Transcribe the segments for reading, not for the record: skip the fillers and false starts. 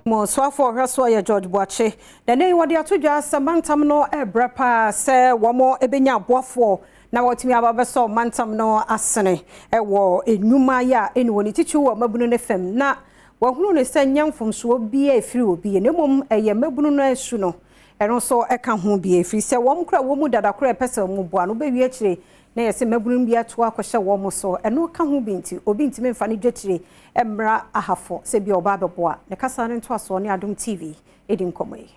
Soafoɔ ɔhwɛ so yɛ George Boakye na ne wɔde ato dwa sɛ mantam no ɛbrɛ paa sɛ wɔn bɛnya aboafoɔ na wɔtumi aba bɛsɔ mantam no asene ɛwɔ enwuma yi a ɛne wɔn titiri wɔ mmabunu ne fam, na wɔahunu ne sɛ nyɛ mfomsoɔ bi a ɛfiri obi, na mmom ɛyɛ mmabunu no asu no, ɛno nso ɛka ho bi, ɛfiri sɛ wɔn kora wɔn mu dada kora ɛpɛ sɛ wɔn boa no wobɛwie akyire na yɛsɛ mmabunu bi ato akɔhyɛ wɔn so. Ɛno ka ho bi nti obi ntumi mfa ne dwetire mmra Ahafo sɛ bi ɔba abɛboa ne kasa no. Ntoasoɔ ne Adom TV ɛdi nkɔmmɔ yi.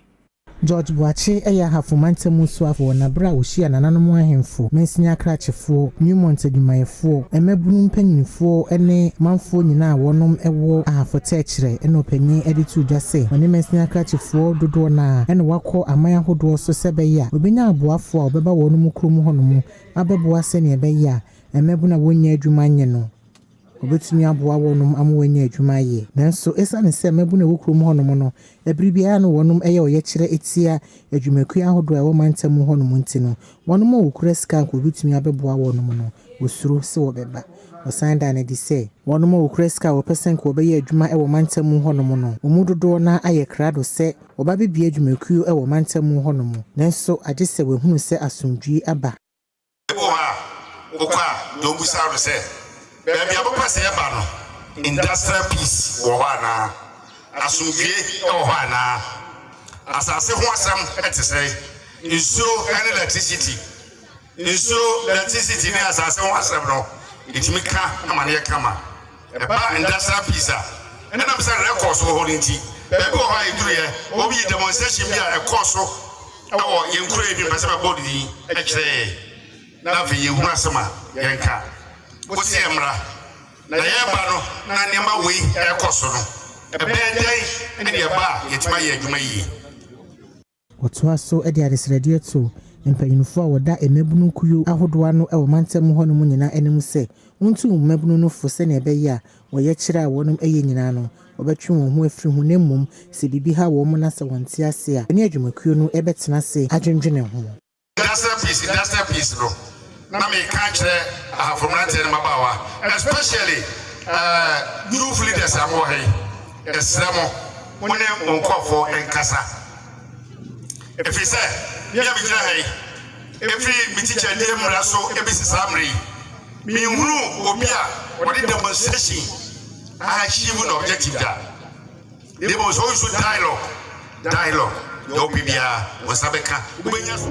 George Boakye yɛ Ahafo mantam soafoɔ, na berɛ a wɔhyia nananom ahemfo, mansini akrakyefoɔ, Newmont adwumayɛfoɔ, mmabunu mpanyinfoɔ ne manfoɔ nyinaa a wɔnom wɔ Ahafo Tɛkyerɛ, ɛna ɔpanyin de to dwa sɛ ɔne mansini akrakyefoɔ dodoɔ no a ɛna wakɔ aman ahodoɔ so sɛ ɛbɛyɛ a obɛnya aboafoɔ a wɔbɛba wɔn mu kurom hɔnom abɛboa, sɛnea ɛbɛyɛ a mmabunu a wɔnnya adwuma nyɛ no wɔbɛtumi aboa wɔnom ama wɔanya adwuma ayɛ. Nanso ɛsiane sɛ mmabunu a ɛwɔ kurom hɔnom no, ɛbere biara no wɔnom ɛyɛ ɔyɛkyerɛ etia adwumakuo ahodoɔ a ɛwɔ mantam mu hɔnom nti no, wɔnom a wɔkura sika nka wɔbɛtumi abɛboa wɔnom no, wɔsuro sɛ wɔbɛba. Ɔsan da no adi sɛ wɔnom a wɔkura sika a wɔpɛ sɛ nka wɔbɛyɛ adwuma wɔ mantam mu hɔnom no, wɔn mu dodoɔ no ayɛ krado sɛ wɔba bɛbie adwumakuo wɔ mantam mu hɔnom, nanso agye sɛ wɔahunu sɛ asomdwie aba. Ebi wɔ hɔ a wokɔ a, deɛ ɔbusa no sɛ baabi a wopɛ sɛ ɛba no, industrial peace wɔ hɔ anaa? Asomdwie wɔ hɔ anaa? Asase ho asɛm te sɛ nsuo ne electricity, nsuo, electricity ne asase ho asɛm no, ɛtumi ka ama no yɛ kama. Ɛba industrial peace a, ɛnam sɛ records wɔ hɔ no nti, baabi wɔ hɔ a yɛduruyɛ wɔn yi demonstration bi a ɛkɔɔ so ɛwɔ yɛn kuro yi bi mpɛ sɛ bɛbɔ din ɛkyerɛ yɛn, na afei yɛhunu asɛm a yɛnka wosi yɛ mmara na yɛreba no na nneɛma wei ɛrekɔ so no, ɛbɛyɛ dɛn ɛne ɛba a yɛtumi ayɛ adwuma yie? Wɔtoa so de adesrɛdeɛ to mpanyinfoɔ a wɔda mmabunu kuo ahodoɔ ano wɔ mantam hɔnom nyinaa anim sɛ wɔntu mmabunu no fo, sɛnea ɛbɛyɛ a wɔyɛ kyerɛ a wɔnom yɛ nyinaa no, wɔbɛtwe wɔn ho afiri ho, na mmom sɛ biribi ha wɔn na sɛ wɔnte ase a, ɛne adwumakuo no bɛtena ase adwendwene ho. Industrial peace, industrial peace no, na meka kyerɛ Ahafo mmeranteɛ no mmabaawa, especially youth leaders a mowɔ ha yi, ɛsrɛ mo, mo ne mo nkɔɔfoɔ nkasa, ɛfiri sɛ me a megyina ha yi, ɛfiri me tikyadeɛ mmara so ɛbɛsi saa mmerɛ yi, menhunu obi a wɔde demonstration achieve no objective da. Na mmom sɛ woyi so dialogue, dialogue, deɛ wopɛ biara wo nsa bɛka, wobɛnya so.